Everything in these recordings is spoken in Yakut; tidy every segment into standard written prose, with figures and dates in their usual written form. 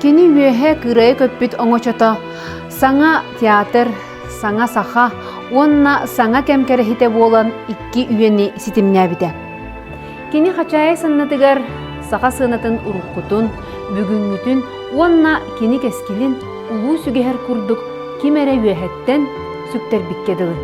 Кини үөһэ кыырайа көппүт оҥочото саҥа театр, саҥа саха уонна саҥа кэм кэрэһитэ буолан икки үйэни ситимнээбитэ. Кини хачаайы саннатыгар саха сыанатын уруккутун, бүгүҥҥүтүн уонна кини кэскилин улуу сүгэһэр курдук ким эрэ үөһэттэн сүктэрбиккэ дылы.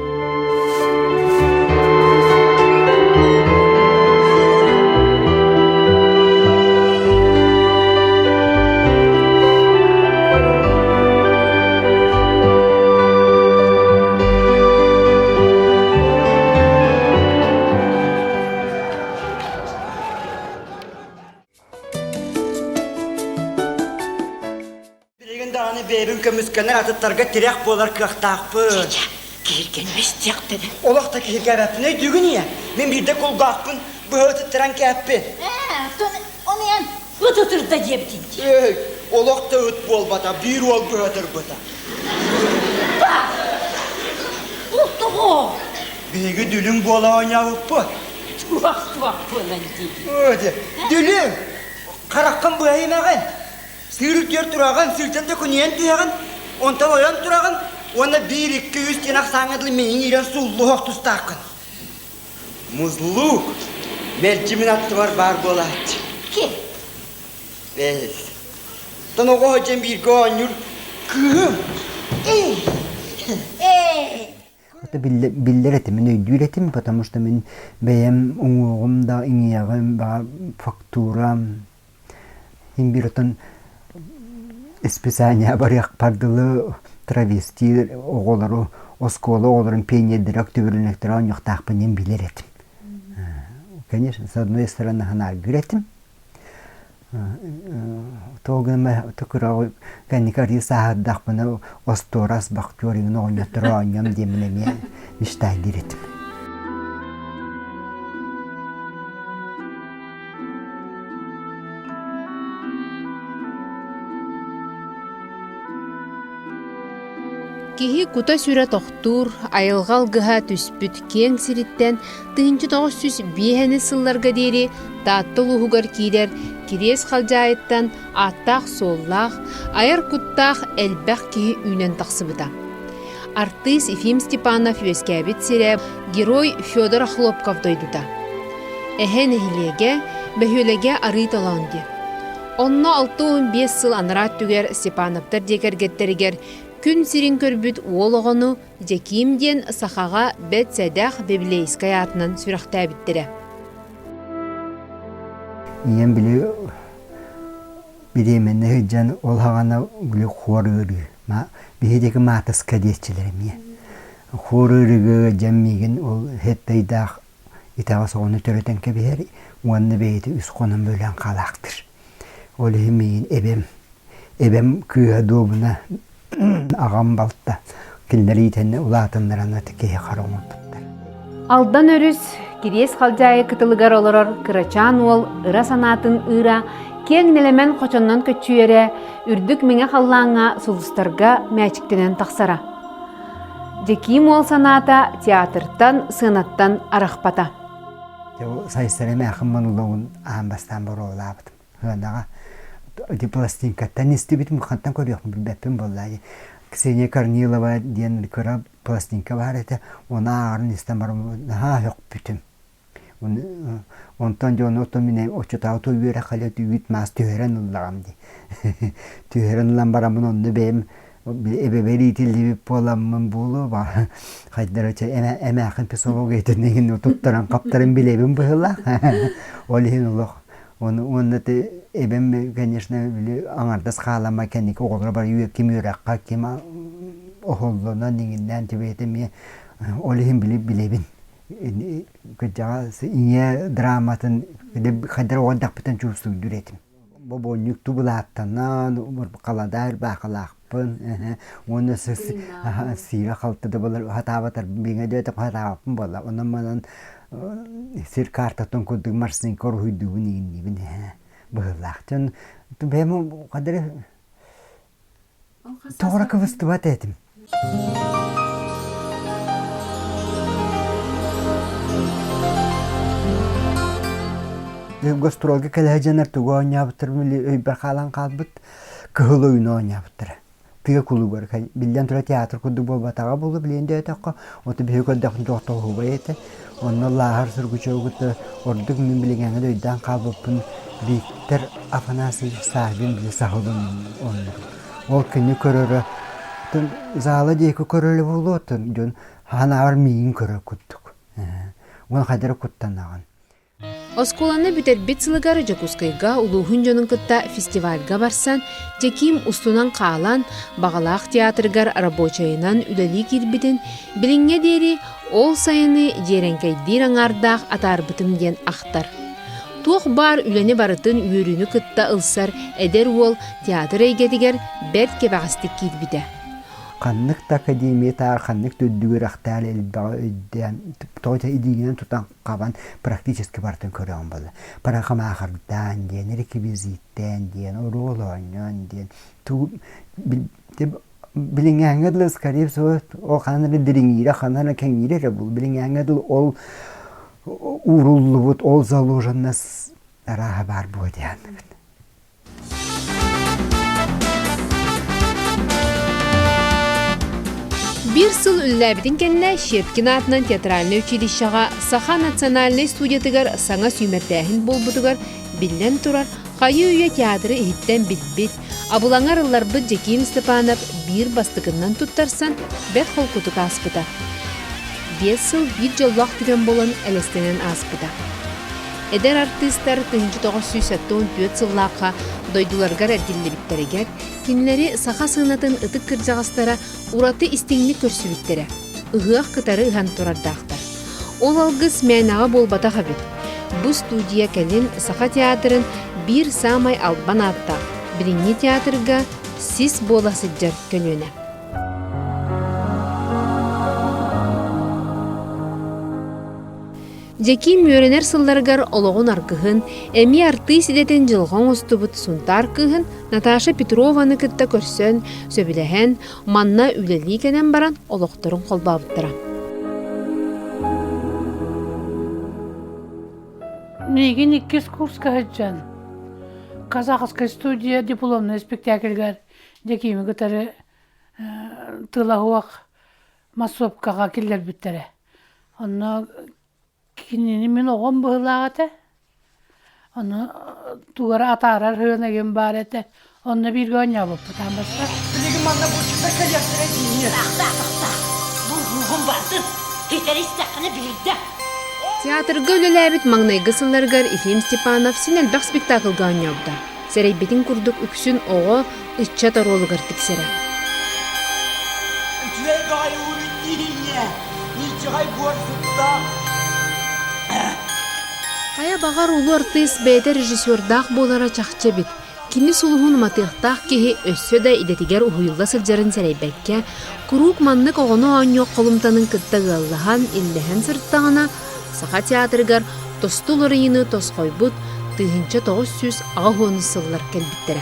Билигин даҕаны бэйэбин көмүскэнэр атыттарга тирэх буолар кыахтаахпын. Чэ-чэ, киһиргэнмэ истиэхтэрэ. Олох да киһиргээбэппин өйдүүгүн ийэ. Мин биирдэ кулгаахпын быһа ытыттаран кээппин. Ээ, оттон ону эн ыт ытырда диэбитиҥ дии. Эй, олох да ыт буолбата, биир уол быһа ытырбыта. Ба! Ол тоҕо? Биһиги дүлүҥ буола оонньообуппут. Туох-туох буолан дии. Өө, дүлүҥ! Хараххын быһа имэҕин. Сыыр үрдүгэр тураҕын, сыыртан төкүнүйэн түһэҕин, онтон ойон тураҕын уонна биир, икки, үс диэн ахсааҥҥа дылы миигин иирэн сууллуһуох тустааххын. Музлук мэлдьи мин аттыбар баар буолааччы. Ким? Бэс. Оттон оҕо сылдьан бииргэ оонньуур кыыһым. Эй! Эй! Это биллэр этим, мин өйдүүр этим, потому что мин бэйэм уҥуоҕум да иҥиэҕим, фактурам, Иһин биир оттон исписание барыахпар дылы травести оҕолору оскуола оҕолорун пионердара октябренектара оонньуохтаахпын диэн билэр этим. Конечно, с одной стороны санааргыыр этим. Тоҕо гынан кыра кэнники арыы сааһырдахпына остуорас бахтер иҥин оҕонньоттору оонньуом диэммин эмиэ мечтайдыыр этим. Киһи кута-сүрэ тохтуур, айылҕа алгыһа түспүт киэҥ сириттэн 1905 сылларга диэри Таатта улууһугар киирэр Кириэс Халдьаайыттан ааттаах-суоллаах, айар куттаах элбэх киһи үүнэн тахсыбыта. Артыыс Ефим Степанов үөскээбит сирэ Герой Федор Охлопков дойдута. Эһэ нэһилиэгэ, бөһүөлэгэ Арыы Толоон диэн. Онно 65 сыл анараа өттүгэр Степановтар дьиэ кэргэттэригэр күн сирин көрбүт уол оҕону Дьэкиим диэн сахаҕа бэрт сэдэх библейскай аатынан сүрэхтээбиттэрэ. Ийэм били бириэмэннэ сылдьан ол саҕана били хуор ыарыы биһи диэки маатыска диэччилэр эмиэ хуор ыарыыга ыалдьан миигин ол хэттайдаах итэҕэс оҕону төрөтөн кэбиһэр уонна бэйэтэ үс хонон бөлөөн хаалаахтыыр ол иһин миигин эбэм эбэм кыыһа дуобуна аҕам балта кинилэр иитэннэ улаатыннаран киһи хара оҥорбуттар. Алдан өрүс Кириэс Халдьаайы кытылыгар олорор кырачаан уол ыра санаатын ыыра киэҥ нэлэмэн хочоннон көччүйэрэ, үрдүк мэҥэ халлааҥҥа сулустарга мээчиктэнэн тахсара. Дьэкиим уол санаата театртан, сыанаттан арахпата. Сайсара эмээхин монологун аан бастаан боруобалаабытым. Сыанаҕа ити пластинкаттан истибитим, хантан көрүөхпүн билбэппин буоллаа дии. Ксения Корнилова диэн кыра пластинка баар этэ, оны ааҕарын истэн баран наһаа сөхпүтүм. Онтон дьону оттон мин оччотооҕу үөрэх кэлэ үүт маас түһэрэн ыллаҕым дии. Түһэрэн ылан бараммын онно бэйэм эбэбэр иитиллибит буоламмын буолуо хайдара чэ эмээхин психологиятын иһин туттаран хаптарын билэбин быһыылаах. Ол иһин олох Ону уонна ты эбэм, конечно, били аҥардас хаалама кэнники оҕолоро бары ким үөрэххэ, ким оһоллонон иҥиннээн тибиэтэ эмиэ ол иһин били билэбин. Кырдьаҕас ийэ драматын хайдах оҕо эрдэхпиттэн чувствуйдуур этим. Бобуонньук тубулааттанан, халадаа ырбаахылаахпын уонна сыыра-халты да буолар хатаабатар биҥэ диэтэх хатаабаппын буолла. Онон манан сир картатын курдук марсинка уруһуйдуубун иҥинниибин быһыылаах. Дьон бэйэм хадары тоҕо кыбыстыбат этим. Гастролга кэлэ дьоннор тугу оонньообуттар өйбөр хаалан хаалбыт. Кыһыл ойууну оонньообуттара. Тыа кулуубар биллэн турар театр курдук буолбатаҕа буолуо билигин дөйөтөххө оту биһиги көрдөхпүн туох тоһуубай этэ. Онно Лааһар Сургучеву кытта ордук мин билиҥҥээҥҥэ да өйдөөн хаалбыппын Виктор Афанасьевич Саввин били саһылын оннук. Ол кини көрөрө зала диэки көрөрө буолуо дьон ханаабар миигин көрөр курдук. Уон хайдары куттанаҕын. Оскуоланы бүтэрбит сылыгар Дьокуускайга улууһун дьонун кытта фестивальга барсан, Дьэкиим устунан хаалан, баҕалаах театрыгар рабочайынан үлэлии киирбитин, билиҥҥэ диэри ол сайыны дьиэрэҥкэйдиир аҥаардаах атаарбытым диэн ахтар. Туох баар үлэни барытын үөрүүнү кытта ылсар эдэр уол театр эйгэтигэр бэрт кэбэҕэстик киирбитэ. Ханнык да академия таар, ханнык да үрдүк үөрэхтээх элбэҕи өйдөөн, тоҕо илиигинэн тутан хабан практически барытын көрөҕүн буолла. Парахамаахардаан диэн, реквизиттээн диэн, оруол оонньоон диэн, тугу билиҥҥээҥҥэ дылы скорее всего ол ханан эрэ дириҥиирэ, ханан эрэ кэҥиирэ эрэ буолуо. Билиҥҥээҥҥэ дылы ол ууруллубут, ол заложенность арааһа баар буо диэххин. Биир сыл үлэлээбитин кэннэ Щепкин аатынан театральнай училищеҕа Саха национальнай студиятыгар саҥа сүүмэрдээһин буолбутугар, биллэн турар, хайыы-үйэ театры иһиттэн билбит, абылаҥар ылларбыт Дьэкиим Степанов биир бастакыннан туттарсан, бэрт холкутук ааспыта. 5 сыл биир дьоллоох түгэн буолан элэстэнэн ааспыта. Эдэр артыыстар 1974 сыллаахха дойдуларыгар эргиллибиттэригэр, кинилэри саха сыанатын ытык кырдьаҕастара ураты истиҥник көрсүбүттэрэ, ыһыах кытары ыһан турардаахтар. Ол алгыс мээнэҕэ буолбатах эбит. Бу студия кэлин Саха театрын биир саамай албан ааттаах, билиҥҥи театрга сис буола сылдьар көлүөнэ. Дьэкиим үөрэнэр сылларыгар олоҕун аргыһын, эмиэ артыыс идэтин дьылҕа оҥостубут Сунтаар кыыһын Наташа Петрованы кытта көрсөн, сөбүлэһэн, манна үлэлии кэлэн баран олохторун холбообуттара. Миигин иккис курска сылдьан Казахская студия дипломнай спектакльгар Дьэкиими кытары тыла суох массовкаҕа киллэрбиттэрэ. Онно кинини мин оҕом быһыылаах этэ. Ону тугу эрэ атаарар һыан баар этэ. Онно бииргэ оонньообуппут аан бастаан. Билигин манна булчуттар кэлиэхтэрэ диини. Тахта, тахта. Бу уугун бардын. Ситэри истэххинэ биирдэ. Театрга үлэлээбит маҥнайгы сылларыгар Ефим Степанов син элбэх спектаклга оонньообута. Сэрэйбитин курдук үксүн оҕо, ыччат оруолугар тиксэрэ. Үчүгэй баҕайы уруйдииҥҥэ, ньиччэҕэй буор суттаах. Хайа баҕар улуу артыыс бэйэтэ режиссердаах буолара чахчы эбит. Кини сулуһун уматыахтаах киһи өссө да идэтигэр уһуйулла сылдьарын сэрэйбэккэ, куруук маннык оҕону оонньуох холумтанын кытта ыаллаһан, иллэһэн сырыттаҕына, Саха театрыгар тосту уларыйыыны тосхойбут 1980 сыллар кэлбиттэрэ.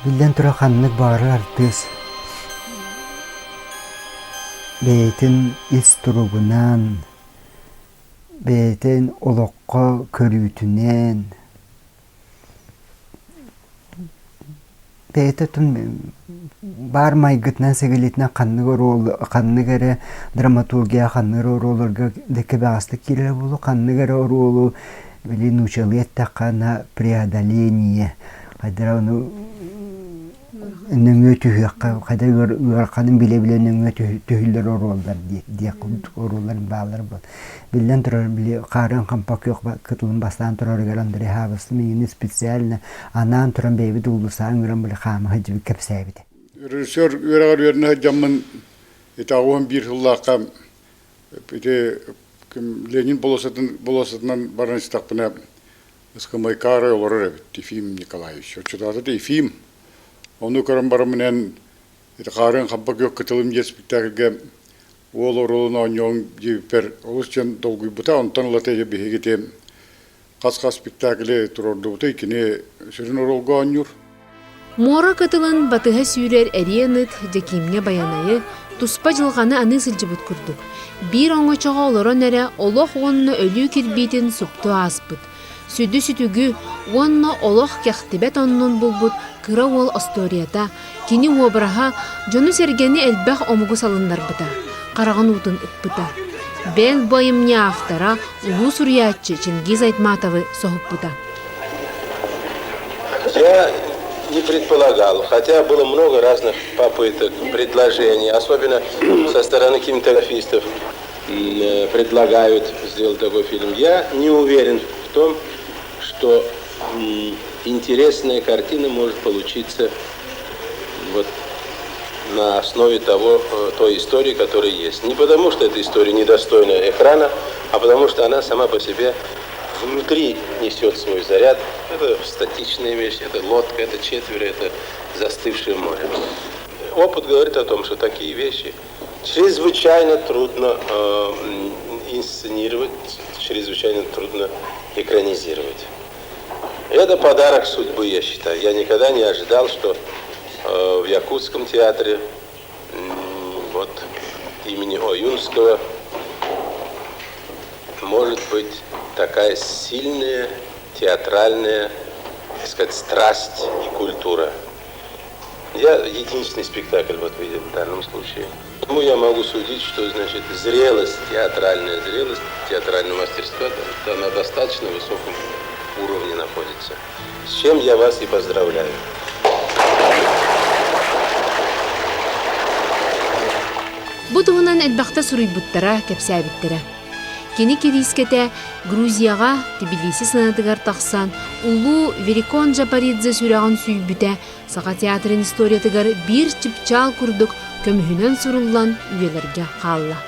Биллэн турар ханнык баҕарар артыыс бэйэтин ис туругунан, бэйэтин олоххо көрүүтүнэн, бэйэтэ баар майгытынан-сигилитинэн ханнык оруол ханнык эрэ драматургия ханнык эрэ оруолларга да кэбэҕэстик киирэрэ буолуо, ханнык эрэ оруолу били нуучалыы эттэххэ на преодоление хайдара ону нөҥүө түһүөххэ хайда ыараханын билэ-билэ нөҥүө түһүллэр оруоллар диэх оруоллар бааллар буол. Биллэн турар, били хаарыан хампа күөх кытылын бастаан турарыгар Андрей Хабыс миигини специально анаан туран бэйэбит уулусса ыҥыран били хаама сылдьыбыт кэпсээбитэ. Режиссер үөрэҕэр үөрэнэ сылдьаммын ити 81 сыллаахха ити Ленин болуоссатын болуоссатынан баран истэхпинэ ыскамыайкаары олорор эбит Ефим Николаевич. Оччотооҕу Ефим ону көрөн бараммын эн ити хаарыан хампа күөх кытылым диэн спектакльга уол оруолун оонньуоҥ диэбиппэр олус диэн долгуйбута. Онтон ылата биһиги ити хас-хас спектакли туруордубута кини сүрүн оруолга оонньуур. Муора кытылын батыһа сүүрэр эриэн ыт Дьэкиимҥэ Байанайы туспа дьылҕаны аныы сылдьыбыт курдук, биир оҥочоҕо олорон эрэ олох уонна өлүү кирбиитин супту ааспыт. Сүдү сүтүгү уонна олох кэхтибэт оннун булбут кыра уол остуоруйата, кини уобараһа дьону-сэргэни элбэх омугу салыннарбыта, хараҕын уутун ыкпыта. Бэл бу айымньы автора улуу суруйааччы Чингиз Айтматовы соһуппута. Я не предполагал, хотя было много разных попыток, предложений, особенно со стороны кинематографистов предлагают сделать такой фильм. Я не уверен в том, что интересная картина может получиться вот на основе того, той истории, которая есть. Не потому, что эта история недостойна экрана, а потому что она сама по себе внутри несет свой заряд. Это статичная вещь, это лодка, это четверо, это застывшее море. Опыт говорит о том, что такие вещи чрезвычайно трудно э, инсценировать, чрезвычайно трудно экранизировать. Это подарок судьбы, я считаю. Я никогда не ожидал, что э, в Якутском театре вот имени Оюнского может быть такая сильная театральная, так сказать, страсть и культура. Я единственный спектакль вот видел в данном случае. Ну, я могу судить, что, значит, зрелость, театральная зрелость, театральное мастерство, это на достаточно высоком уровне находится. С чем я вас и поздравляю. Бу туһунан элбэхтэ суруйбуттара, кэпсээбиттэрэ. Кини кириискэтэ Грузияҕа Тбилиси сыанатыгар тахсан улуу Верикон Джапаридзе сүрэҕин сүүйбүтэ Саха театрын историятыгар биир чыпчаал курдук көмүһүнэн суруллан үйэлэргэ хаалла.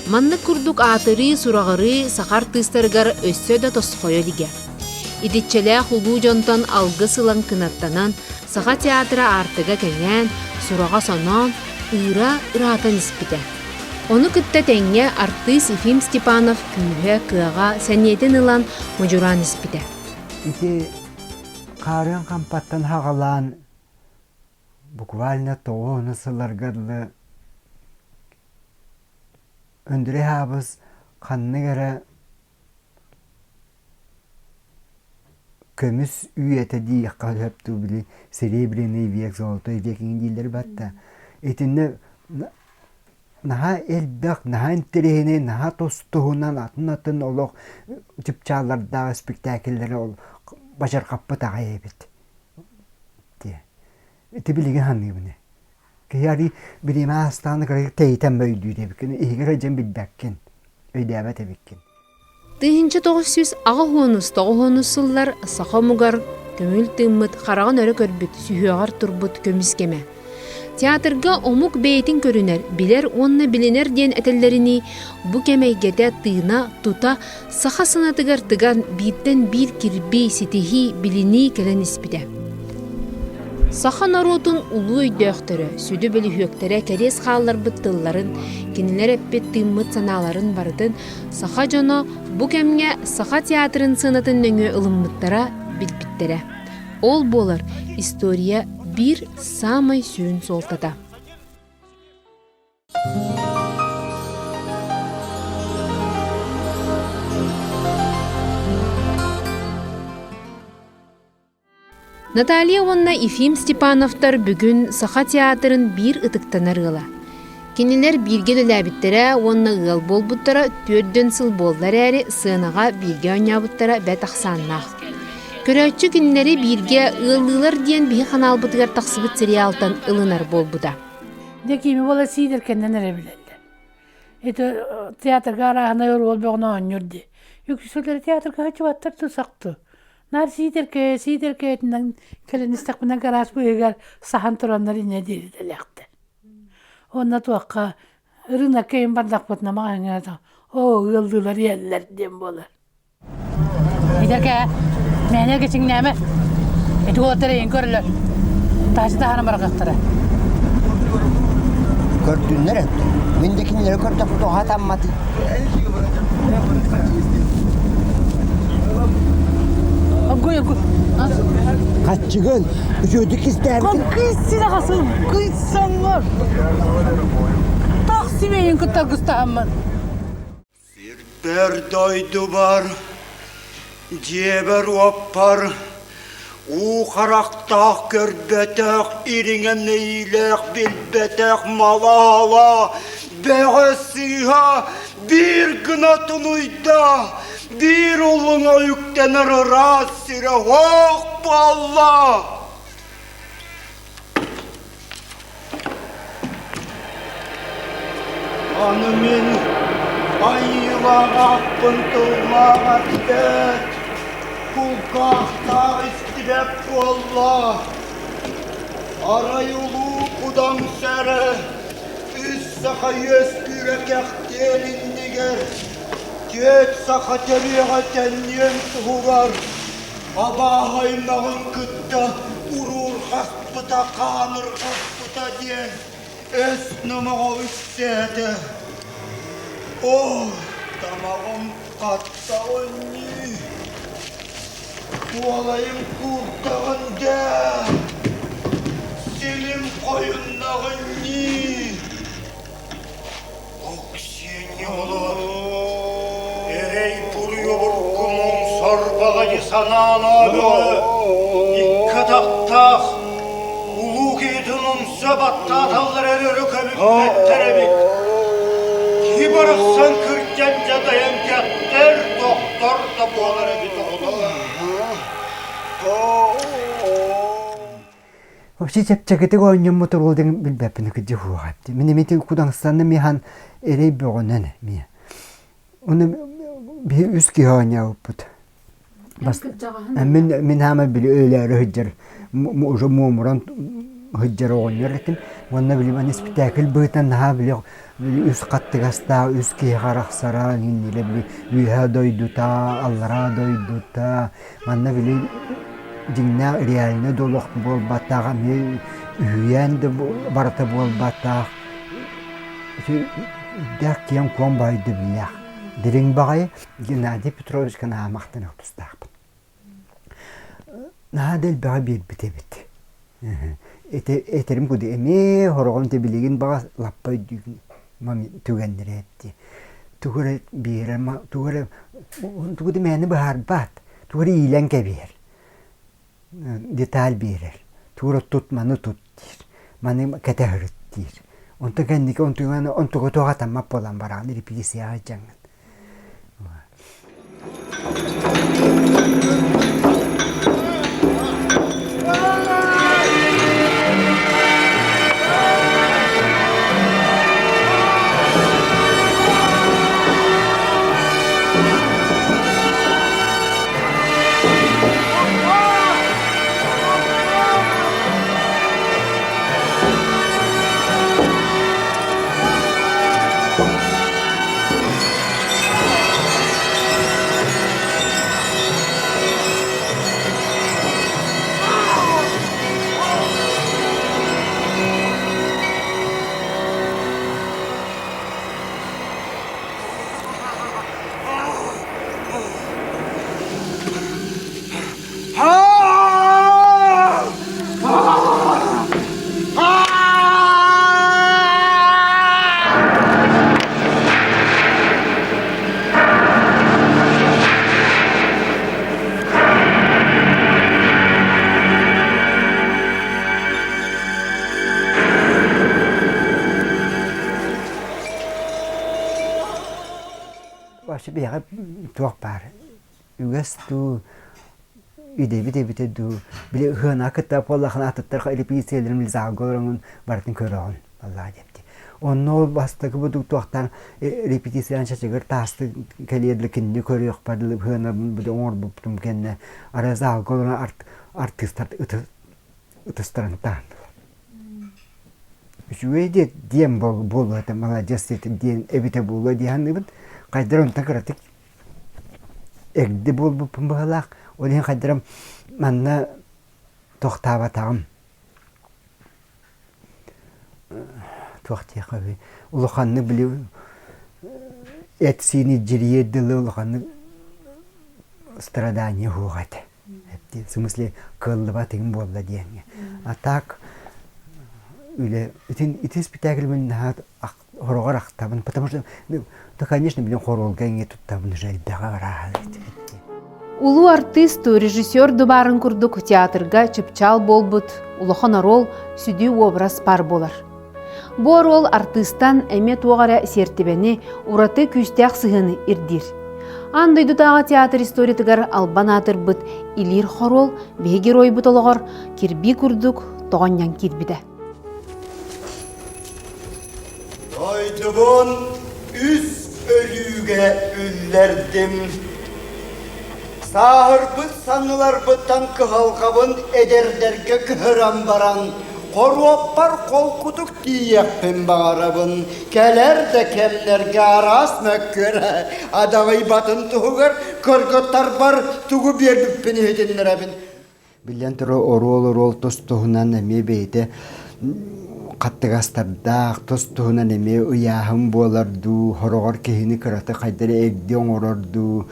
Маннык курдук аатырыы, сураҕырыы саха артыыстарыгар өссө да тосхойо илигэ. Итиччэлээх улуу дьонтон алгыс ылан кынаттанан, Саха театра аартыга кэҥээн, сураҕа соноон, ыыра ыраатан испитэ. Ону кытта тэҥҥэ артыыс Ефим Степанов күүһэ, кыаҕа, сэниэтин ылан модьураан испитэ. Ити хаарыан хампаттан хаҕалаан буквально тоҕуону сылларга дылы Өндүрэй Аабыс ханнык эрэ көмүс үйэтэ диэххэ сөп дуу били серебряный век золотой век иҥин дииллэр батта итиннэ Наһаа элбэх, наһаа интэриэһинэй, наһаа тус-туһунан атын-атын олох чыпчааллардаах испиктээкиллэри ол бачархаппыт аҕай эбит диэ. Ити билигин саныыбын ээ. Киһи арыы бириэмэ аастаҕына кыра тэйитэн өйдүүр эбиккин, иһигэр сылдьан билбэккин, өйдөөбөт эбиккин. 1989 тоҕуһуонус сыллар саха омугар көҥүл тыыммыт, хараҕын өрө көрбүт, сүһүөҕэр турбут көмүс кэмэ. Театрга омук бэйэтин көрүнэр, билэр уонна билинэр диэн этэллэринии, бу кэм эйгэтэ тыына тута саха сынатыгар тыган бииртэн биир кирбии, ситиһии, билинии кэлэн испитэ. Саха норуотун улуу өйдөөхтөрө, сүдү бөлүһүөктэрэ кэриэс хаалларбыт тылларын, кинилэр эппит тыыммыт санааларын барытын Саха дьоно бу кэмҥэ Саха театрын сыанатын нөҥүө ылыммыттара, билбиттэрэ. Ол буолар история биир саамай сүрүн суолтата. Наталья уонна Ефим Степановтар бүгүн Саха театрын биир ытыктанар ыала. Кинилэр бииргэ үлэлээбиттэрэ уонна ыал буолбуттара түөрдүн сыл буолла эрээри сыанаҕа бииргэ оонньообуттара бэрт ахсааннаах. Көрөөччү кинилэри бииргэ ыаллыылар диэн биһи ханаалбытыгар тахсыбыт сериалтан ылынар буолбута. Дьэ кими буола сиидэркэннэн эрэ билэллэр. Это театрга арааһынай оруол бөҕөнү оонньуур дии. Үксүлэрэ театрга сылдьыбаттар тусахту. Наар сиидэркэ, сиидэркэтинэн кэлэн истэхпинэ гараж быыһыгар саһан тураннар инньэ диирдэлээхтэр. Уонна туохха ырыынакка иһин бардахпытына маҕаһыыҥҥа оо ыаллыылар иһэллэр диэн буолар. Эдэркэ, мээнэ кичиҥнээмэ. Ити уолаттар эйигин көрөллөр. Таһыччы таһааран барахтара. Көрдүннэр өттө. Мин да кинилэри көрдөхпүт тоҕо хатамматый? Огой, огой. Хаччыгын, үчүгэйдик кистээбитин. Кыыс сирэҕасыл, кыыс соҥҥор. Тах симэйин кытта гыстаһаммын. Сирбэр дойдубар, дьиэбэр-уоппар уу харахтаах көрбөтөх, ириҥэ мэйиилээх билбэтэх мала-ала, бөҕө-сыыһа биир гына тунуйда, биир улуҥа үктэнэр ыраас сирэ оһох буолла. Аны мин айыылаах ааппын тыллаах эппэт, кулгаахтаах истибэт буолла. Арай улуу Кудаҥса эрэ үс саха үөскүүрэ кэхтиэн иннигэр, түөрт саха төрүөҕэ төннүөн туһугар абааһы аймаҕын кытта уруурҕаспыта, хаанырҕаспыта диэн өс номоҕо үксээтэ. Оо, тамаҕым хаттаҕын ньии, куолайым куурдаҕын даа, силим хойуннаҕын ньии. Оксиньолор, эрэй буруйу бургумуҥ сорбаҕайы санаалаа бөҕө, икки атахтаах улуу киһитин умса баттааталлар эрэ өрө көбүппэттэр эбит. Киһи барахсан кырдьан дьадайан кэхтэр, тохтор да буолар эбит оҕолор. Вообще чэпчэкитик оонньоммут оруол диэн билбэппин кырдьык уоҕа. Мин эмити кудаҥсанным михан эрэй бөҕөнөн мия. Оны биһи үс киһи оонньообуппут. Мин мин хаама били өлөөрү сылдьар уже муомуран сылдьар оҕонньор этим. Уонна били маны спектакль быһыытынан наһаа били үс хаттыгастаах үс киһи харахсара иннилэ били үөһэ дойдута, аллараа дойдута Манна били дьиҥнээх реальнай да олох буолбатах, эмиэ үһүйээн да барыта буолбатах. Ити үрдээх киэҥ-куоҥ баайда биллээх. Дириҥ баҕайы Геннадий Петровичка наһаа махтаныах тустаахпын. Наһаа да элбэҕи биэрбит эбит. Этэрим курдук эмиэ сороҕун билигин баҕас лаппа өйдүүбүн түгэннэрэ эбит Тугу эрэ биэрэр, тугу эрэ тугу да мээнэ быһаарбат, тугу эрэ иилэн кэбиһэр, деталь биэрэр. Тугу эрэ тут, маны тут диир, маны кэтэһэрит диир. Онтон кэнники онтугу онтуга туох атаммат буолан бараҕын репетицияҕа дьаҥҥын. Вообще биһиэхэ туох баар үгэс дуу идэбит эбитэ дуу били ыһыанаҕа кытта буоллахына атыттар репетицияларын били залга олороҥун барытын көрөҕүн аллаа диэбити онно ол бастакы будук туохтаан репетицияны чачыгыр таасты кэлиэр дылы кинини көрүөхпэр дылы ыһыанабын били оҥорбуппутум кэннэ арай залга олорон артыыстар ытыстарын таһыннылар үчүгэй диэн буолуо этэ маладьыас диэн эбитэ буолуо дии саныыбын хайдах онтон кыратык Эгди буолбуппун быһыылаах. Ол иһин хайдарым манна тохтообатаҕым. Туох диэххэ улаханнык били эт-сиин илдьирийиэр дылы улаханнык страдание суох этэ. В смысле кыаллыбат игин буолла диэҥҥэ. А так үлэ итин ити спектакльбын наһаа хороҕор ахтабын, потому что да, конечно, билин хоруолга иҥэ туттабын уже элбэҕи арааһа Улуу артыыс режиссер дубаарын курдук театрга чыпчаал буолбут улахан оруол сүдү образ пар буолар. Бу оруол артыыстан эмиэ туох эрэ сиэртибэни, ураты күүстээх сыһыаны ирдиир. Аан дойдутааҕы театр историятыгар албан аатырбыт Илиир хоруол биһи геройбут олоҕор кирбии курдук тоҕонньон киирбитэ. Дойдубун үс өлүүгэ үллэрдим. Сааһырбыт санныларбыттан кыһалҕабын эдэрдэргэ кыһыран баран, хоруоппар холкутук тиийиэхпин баҕарабын. Кэлэр да кэмнэргэ араас мөккүөр адаҕыйбатын туһугар кыргыттарбар тугу биэрбиппин иһитиннэрэбин. Биллэн турар, оруол-оруол тус-туһунан эмиэ бэйэтэ хаттыгастардаах, тус-туһунан эмиэ ыйааһын буолар дуу, хороҕор киһини кырата хайда эрэ эгди оҥорор дуу.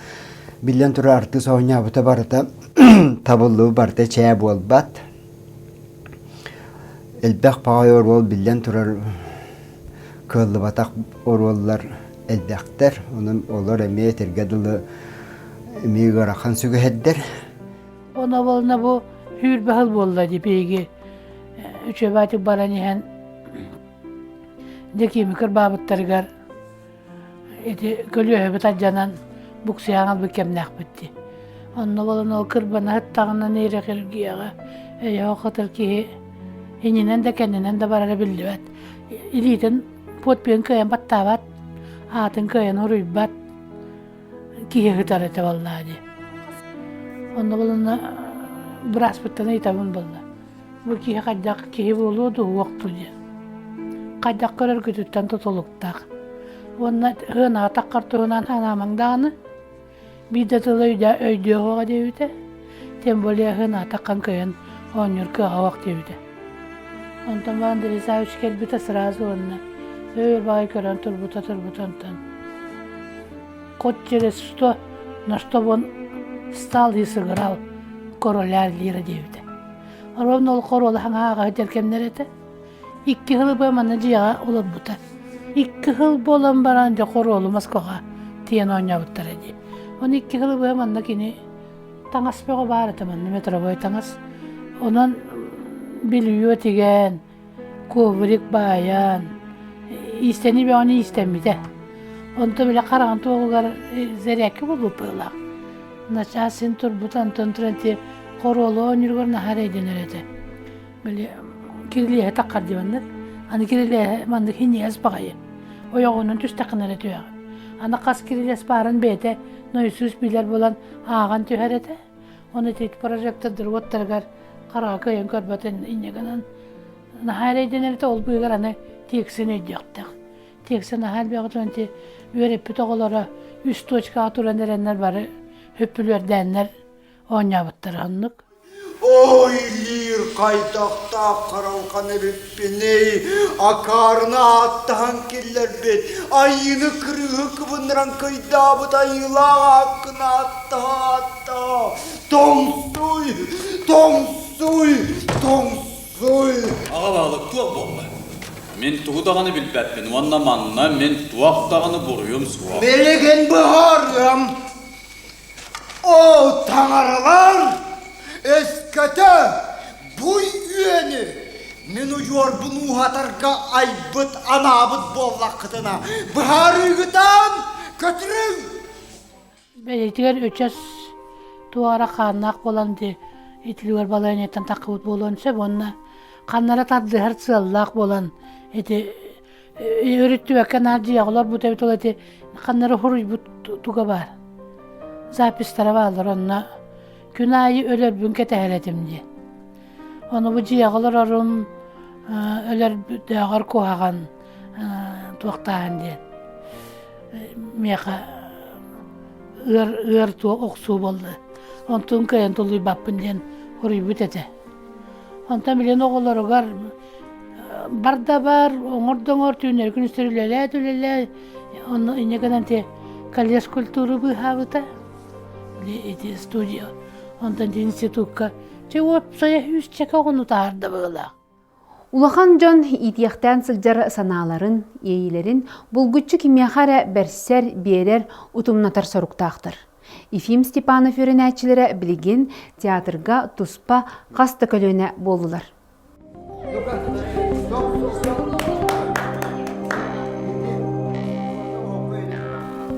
Биллэн турар, артыыс оонньообута барыта табыллыбыт барыта чээ буолбат. Элбэх баҕайы оруол биллэн турар кыаллыбатах оруоллар элбэхтэр. Онон олор эмиэ этэргэ дылы эмиэ ыарахан сүгэһэрдэр. Оно буолна бу сүүрбэ сыл буолла дии биһиги үчүгэйдик баран иһэн Дьэкиими кырбаабыттарыгар ити көлүөһэбит алдьанан буксуйан ылбыт кэмнээхпит дии. Онно буолан ол кырбана сыттаҕына нейрохирургияҕа өйөөх хатыр киһи иннинэн да кэннинэн да барара биллибэт. Илиитин подпиһын кыайан баттаабат, аатын кыайан уруйбат. киһи ыһытар этэ буоллаа дии. Онно булунна бырааспыттан ыйытабын буолла. Бу киһи хайдах киһи буолуо дуу, уох дуу диэн. Хайдах көрөргүтүттэн тутулуктаах. Уонна ыанаҕа таххар туһунан анаамаҥ даҕаны биир да тылы өйдүө суоҕа диэбитэ. Тем более ыанаҕа таххан кыайан оонньуур кыаҕа суох диэбитэ. Онтон баран Андрей Савич кэлбитэ сразу уонна өр баҕайы көрөн турбута турбута онтон хоть через что, на что он стал и сыграл короля Лира диэбитэ. Ровно ол хоруола хаҥааҕа сылдьар кэмнэр этэ. Икки сылы быа манна дьиэҕэ олорбута. Икки сыл буолан баран дьэ хоруолу Москваҕа тиийэн оонньообуттара дии. Оны икки сылы быа манна кини таҥас бөҕө баар этэ манна метровой таҥас. Онон белье тигэн, коврик баайан, иистэни бөҕөнү иистэммитэ. Онтон бile хараҕын туоҕугар зарядка буолбут быһыылаах. Начаас син турбут, онтон туран ити хоруолу оонньууругар наһаа эрэйдэнэр этэ. Били кирилиэһэ таххар диэбэннэр. Аны кирилиэһэ маннык хиньиэс баҕайы. Ойоҕунан түстэххинэ эрэ түһэҕин. Аны хас кирилиэс баарын бэйэтэ нойсуус билэр буолан ааҕан түһэр этэ. Ону ити прожектордар уоттарыгар хараҕа кыайан көрбөтүн инньэ гынан наһаа эрэйдэнэр этэ ол быыһыгар аны тиэксин өйдүөхтээх. Тиэксэ наһаа элбэҕи туран ити үөрэппит оҕолоро үс точкаҕа туран эрэннэр бары хөппүлүөрдээннэр оонньообуттара оннук. Ой, лиир хайдахтаах харалҕан эбиппиний, акаарына ааттаһан киллэрбит, айыыны кырыыһы кыбыннаран кыйдаабыт айыылаах ааккын ааттаһа-ааттаһа, тоҥсуй, тоҥсуй, тоҥсуй! Аҕа баһылык туох буолла? Мин тугу даҕаны билбэппин уонна манна мин туох даҕаны буруйум суох. Билигин быһаарыам. Оо, таҥаралар! Өскөтө бу үөнү мин удьуорбун ууһатарга айбыт анаабыт буоллаххытына, быһаарыыгытан көтүрүҥ! Бэйэтигэр өчөс туора хааннаах буолан ди итилигэр балаһыанньаттан таххыбыт буолуон сөп уонна ханнара тардыһар сыаллаах буолан ити өрүттүбэккэ наар дьиэҕэ олорбут эбит ол ити ханнары хуруйбут туга баар записьтара бааллар онно күн аайы өлөрбүн кэтэһэр этим дии ону бу дьиэҕэ олорорум өлөрдөөҕөр куһаҕан туохтааһын диэн миэхэ ыар ыар туох охсуу буолла онтун кыайан тулуйбаппын диэн хоруйбут этэ онтон билин оҕолоругар. Бар да бар, оҥор да оҥор, түүннэри күнүстэри үлэлээт үлэлээ. Онно инньэ гынан ити колледж культуры быыһаабыта. Ити студия. Онтон институкка чэ уопсайа сүүсчэкэ оҕону таһаарда быһыылаах. Улахан дьон иитиэхтээн сылдьар санааларын, иэйиилэрин булгуччу кимиэхэ эрэ бэрсэр, биэрэр, утумнатар соруктаахтар. Ефим Степанов үөрэнээччилэрэ билигин театрга туспа хас да көлүөнэ буоллулар.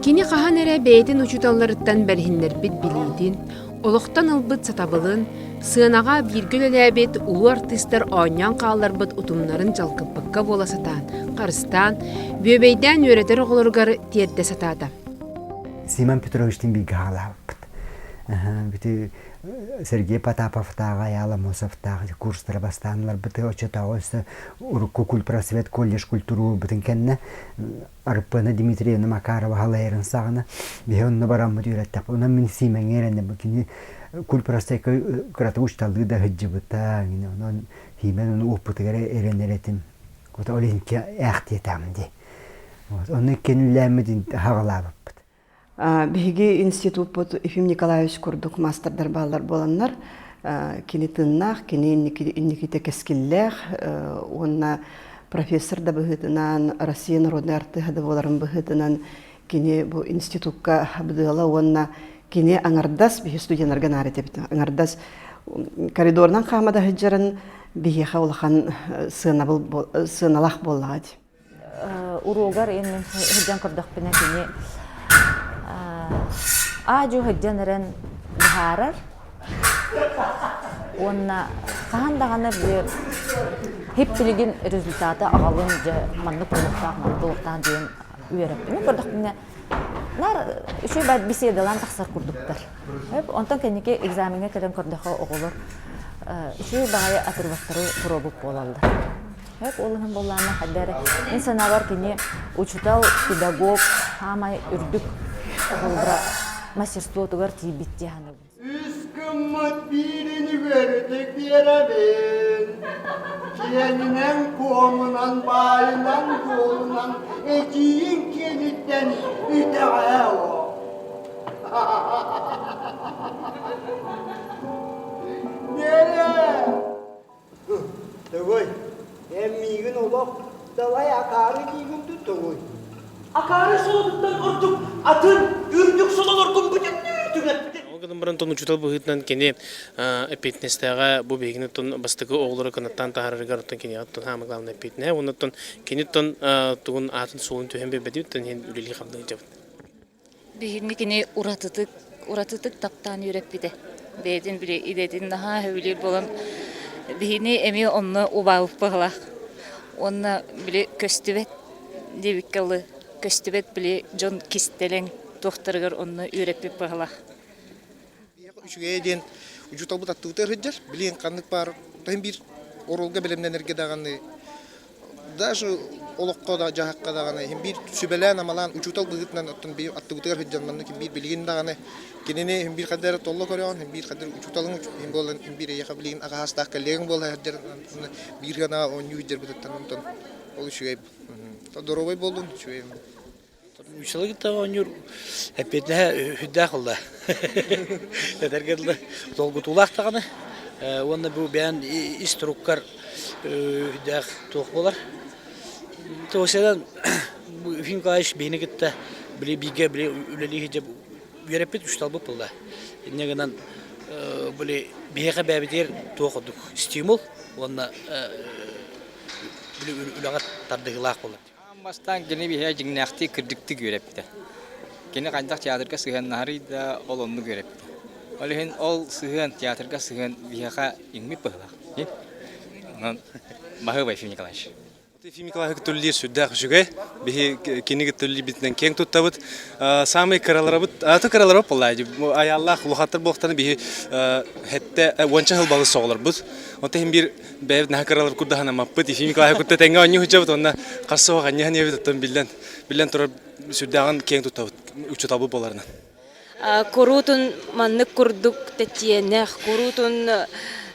Кини хаһан эрэ бэйэтин учууталларыттан бэриһиннэрбит билиитин, олохтон ылбыт сатабылын, сыанаҕа бииргэ үлэлээбит улуу артыыстар оонньоон хаалларбыт утумнарын дьалкыппакка буола сатаан, харыстаан, бүөбэйдээн үөрэтэр оҕолоругар тиэрдэ сатаата. Симон Петровичтыын бииргэ хаалаабыппыт. Бити Сергей Потаповтааҕы, Айаал Аммосовтааҕы курстара бастаан ыларбыт оччотооҕу өссө урукку культпросвет колледж культурубутун кэннэ Арыппыана Дмитриевна Макарова халайарын саҕана биһи онно бараммыт үөрэттэхпит. Онон мин Сиимэҥҥэ эрэнэбин. Кини культпросвекка кыратык учталыы да сылдьыбыта. Онон Сиимэн ону уоппутугар эрэнэр этим. Ол иһин ээхтиэтэҕим дии. Онно иккиэн үлэлээммит хаҕалаабыппыт. Биһиги институппут Ефим Николаевич курдук маастардар бааллар буоланнар, кини тыыннаах, кини инникитэ кэскиллээх уонна профессор да быһыытынан, Россия народнай артыыһа да буоларын быһыытынан кини бу институкка быдыала уонна кини аҥардас биһи студеннарга наар этэбит аҥардас коридорунан хаама да сылдьарын биһиэхэ улахан сыанабыл сыаналаах буоллаҕа дии. Уруогар мин сылдьан көрдөхпүнэ кини аа-дьуо сылдьан эрэн быһаарар уонна хаһан даҕаны били хип билигин результаты аҕалын дьэ маннык буолуохтаах маннык буолуохтаах диэн үөрэппин көрдөхпүнэ наар үчүгэй баар беседалаан тахсар курдуктар онтон кэнники экзамеҥҥа кэлэн көрдөххө оҕолор үчүгэй баҕайы отрывоктары туруорбут буолаллар Эп ол иһин буоллаҕына хайда эрэ мин санаабар кини учуутал, педагог саамай үрдүк холобура мастерствотугар тиийбит дии саныыбын. Үс гыммыт биирин үгүөрүтүк биэрэбин. Киэнинэн, куомунан, баайынан, дуолунан эдьиийиҥ киэниттэн итэҕээ о. Нерэ! Тугуй? Эн миигин олох далай акаары диигин дуу тугуй? Акаары солотуттан ордук атын үрдүк сололоргун бүтүннүү түҥэттин. Ол гынан баран тон учуутал быһыытынан кини эппиэтинэстээҕэ бу биһигини оттон бастакы оҕолору кынаттаан таһаарарыгар оттон киниэхэ оттон хаама главное эппиэтинэһэ уонна оттон кини оттон тугун аатын суолун түһэн биэрбэтибит оттон иһин үлэлии хамныы сылдьабыт. Биһигини кини уратытык, уратытык таптаан үөрэппитэ. Бэйэтин били идэтин наһаа сөбүлүүр буолан биһини эмиэ онно убаабыт быһыылаах. Уонна били көстүбэт диэбиккэ дылы, көстүбэт били дьон кистэлэҥ туохтарыгар онно үөрэппит быһыылаах. Үчүгэйэ диэн учууталбыт аттыбытыгар сылдьар. Билигин ханнык баар таһым биир оруолга бэлэмнэнэргэ даҕаны даже олоххо да дьаһахха даҕаны иһин биир сүбэлээн-амалаан учуутал быһыытынан оттон биир аттыбытыгар сылдьан маннык биир билигин даҕаны кинини иһин биир хайда эрэ толло көрөҕүн иһин биир хайда учууталыҥ иһин буолан иһин биир эйиэхэ билигин аҕаһаастаах коллегаҥ буола сылдьар биир гына оонньуу сылдьарбытыттан онтон ол үчүгэй доруобай буоллун үчүгэй Учууталы кытта оонньуур эппиэтинэһэ сүрдээх ылла. Этэргэ дылы долгутуулаах даҕаны уонна бу бэйэн ис туруккар сүрдээх туох буолар. Тоҕусынан Ефим Николаевич биһини кытта били бииргэ били үлэлии сылдьа үөрэппит учууталбыт буолла. Инньэ гынан били биһиэхэ бэйэбитигэр туох ордук стимул уонна били үлэҕэ тардыһыылаах буолар. Аан бастаан кини биһиэхэ дьиҥнээхтик, кырдьыктык үөрэппитэ. Кини хайдах театрга сыһыаннаһарый да, ол оннук үөрэппитэ. Ол иһин ол сыһыан, театрга сыһыан биһиэхэ иҥмит быһыылаах. Онон баһыыба Ефим Николаевич. Ефим Николаевич түллиир сүрдээх үчүгэй. Биһи киниги түллиирбитинэн киэҥ туттабыт. Саамай кыраларабыт, аты кыраларабыт буолла. Аяллаах улахаттар буолтаны биһи хэтте уонча сыл балыс соҕолорбут. Онто иһин биир бэйэбит наһаа кыралар курдаһанаммаппыт Ефим Николаевич кытта тэҥҥэ оонньуу сылдьабыт уонна харса суох анньыһан ийэбит оттон биллэн биллэн турар сүрдээҕин киэҥ туттабыт учууталбыт буоларынан. Куруутун маннык курдук тэтиэнэх, куруутун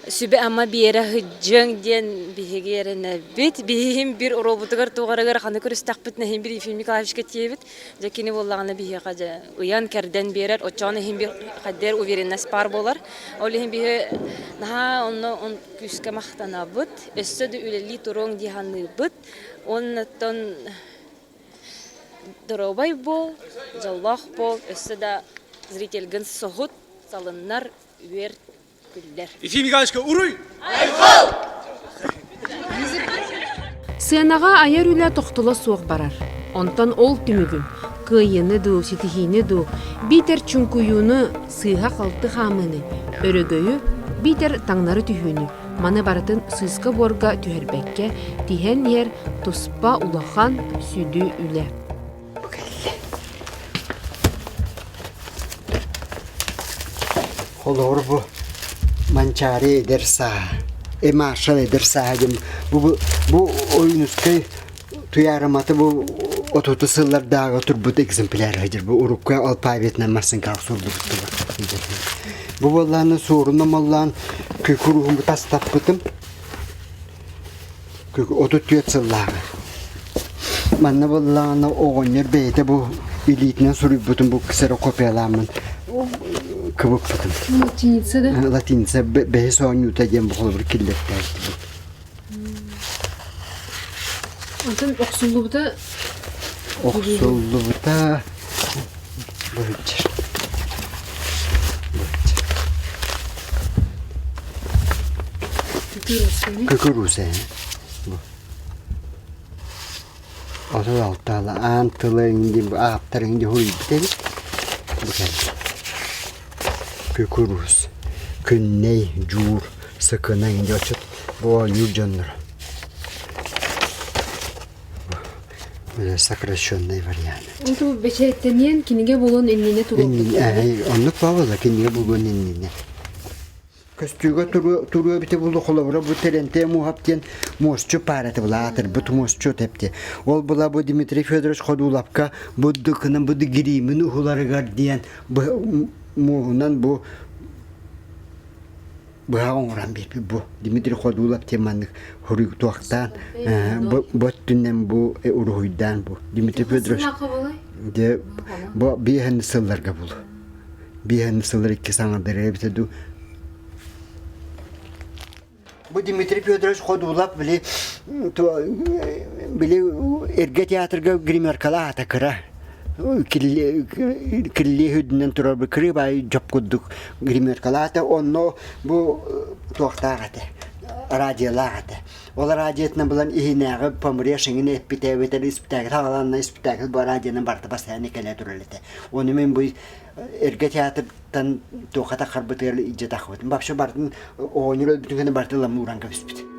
сүбэ-ама биэрэ сылдьыаҥ диэн биһиги эрэнэбит. Биһиги бир оруолбутугар туоҕарыгар ханы көрүстэхпитинэ иһин бир Ефим Николаевичка тиийэбит. Дьэ кини буоллаҕына биһиэхэ дьэ ыйан-кэрдэн биэрэр, оччоҕуна иһин бир хайдэр уверенность баар буолар. Ол иһин биһи наһаа онно күүскэ махтанабыт, өссө да үлэлии туруоҥ дии саныыбыт. Уоннаттан доруобай буол, дьоллоох буол, өссө да зрительгин соһут, салыннар, үөр, күллэр. Ефим Николаевичка уруй! Сыанаҕа айар үлэ тохтоло суох барар. Онтон ол түмүгүн, кыайыыны дуу, ситиһиини дуу, биитэр чуҥкуйууну, сыыһа-халты хаамыыны, өрөгөйү, биитэр таҥнары түһүүнү, маны барытын сыыска-буорга түһэрбэккэ, тиһэн иһэр туспа улахан, сүдү үлэ. Холобур бу Манчаары эдэр сааһа, э маршал эдэр сааһа диэн бу бу Ойуунускай Туйаарыматы бу отуту сыллардааҕы турбут экземпляр сылдьар бу урукку алфавитынан массыҥкаҕа суруллубут Бу буоллааны суорун омоллоон күкүр тастаппытым 34 сыллааҕы. Манна буоллаҕына оҕонньор бэйэтэ бу илиитинэн суруйбутун бу ксерокопиялааммын кыбыппытым. Латиница да? Латиница бэһис оонньуута диэн бу холобур киллэртээбит. Онтон охсуллубута Охсуллубута быһыччар. Күкүрүүсэ. Бу. 36 аан тыла инди ааптар инди хуруйбут эбит. Бу кэллэ. Күкүрүүс. Күннэй, дьуур, сыкына инди очут бу оонньуур дьоннор. Сокращенный вариант. Онту бэчээттэниэн кинигэ булуон иннинэ туруорбут. Оннук баҕала кинигэ булуон иннинэ. Көстүүгэ туруо эбитэ буолуо холобура бу Терентей Муоһап диэн муосчу паарата була аатырбыт муосчу тэпти. Ол була бу Дмитрий Федорович Ходулапка бу дыкынан бу гириимин уһуларыгар диэн муоһунан бу быһа оҥорон биэрбит бу Дмитрий Ходулов диэн маннык хоруйдуохтаан бу өттүнэн бу уруһуйдаан бу Дмитрий Федорович де бу биэһэн сылларга булу биэһэн сыллар икки саҥардары эбитэ дуу Бу Дмитрий Федорович Ходулов били били эргэ театрга гримеркалаах аата кыра киллиэ үрдүнэн турар бу кырыыбай дьоп курдук гримеркалаата онно бу туохтаах этэ радиолаах этэ ол радиотынан булан иһинээҕи помреж эҥин эппитэ эбэтэр испитээкил хааланна испитээкил бу радионан барыта бастайаанна кэлэ турар этэ ону мин бу эргэ театртан туохха таххарбытыгар илдьэ таххыбытым вообще барытын оонньуур өлбүтүн кэннэ барытын ылан ууран кэбиспит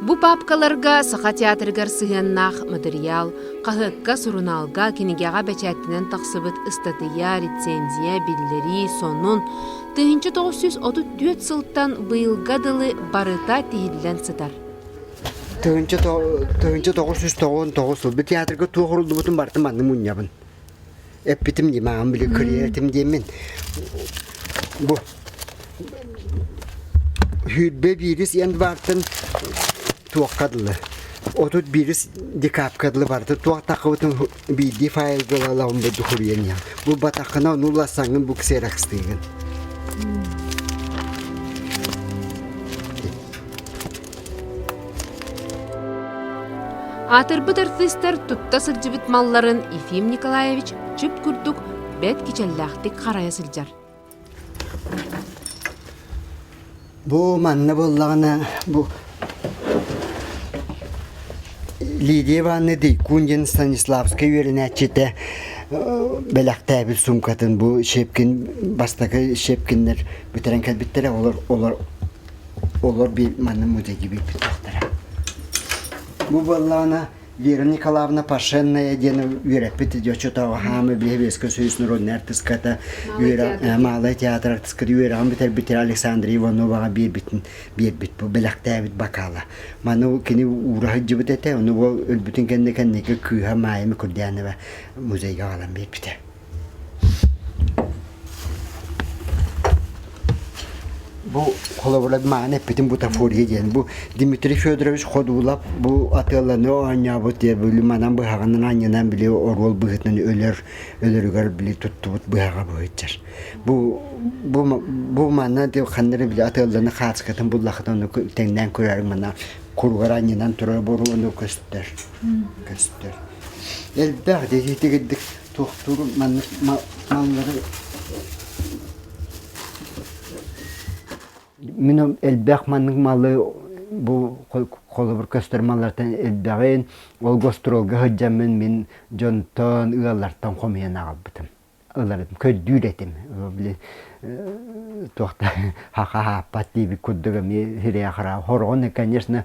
Бу паапкаларга Саха театрыгар сыһыаннаах матырыйаал, хаһыакка, сурунаалга, кинигэҕэ бэчээттэнэн тахсыбыт ыстатыйа, рецензия, биллэрии, сонун 1934 сылтан быйылга дылы барыта тиһиллэн сытар. 1999 сыл бу театрга туох уруллубутун барытын манны мунньабын. Эппитим дии, мааҕын били кырыйар этим диэммин. Бу Сүүрбэ биирис январтан туохха дылы 31 декабрьга дылы барыта туох таххыбытын биирдии файлга ылалаҕын бу суруйан иһэн. Бу батаххына ону улассаҥҥын бу ксерокстыыгын. Аатырбыт артыыстар тутта сылдьыбыт малларын Ефим Николаевич чып курдук бэрт кичэллээхтик харайа сылдьар. Бу манна буоллаҕына бу Лидия Ивановна Дейкун диэн Станиславскай үөрэнээччитэ бэлэхтээбит суумкатын бу Щепкин бастакы Щепкиннэр бүтэрэн кэлбиттэрэ олор олор олор би манна музейга биэрбит Бу буоллаҕына Вера Николаевна Пашенная диэн үөрэппит оччотооҕу хаамы Биһэбиэскэ Союз народнай артыската Малай театр артыската үөрэҕин бүтэрбит Александра Ивановаҕа биэрбитин биэрбит бу бэлэхтээбит бакаала. Маны кини уура сылдьыбыт этэ, ону ол өлбүтүн кэннэ кэнники кыыһа Майя Микурдянова музейга аҕалан биэрбитэ. Бу холобура мааны эппитим бутафория диэн. Бу Дмитрий Федорович Ходулап бу атыыланы оонньообут диye били манан быһаҕынан анньынан били оруол быһыытынан өлөр өлөрүгэр били туттубут быһаҕа быһыытчар. Бу бу бу манна ханна эрэ били атыыланы хааскатын буллахытын ону тэҥнээн көрөр манна куругар анньынан турар боруону көстөр. Көстөр. Элбэх дэтитигирдик туохтуур маннык маллары Мин элбэх маннык малы бу холобур көстөр маллартан элбэҕин ол гастролга сылдьаммын мин дьонтон ыаллартан хомуйан аҕалбытым ыларым көрдүүр этим били туохта хаха хааппат диэбит курдук эмиэ сирэйэ-хараҕа хороҕун конечно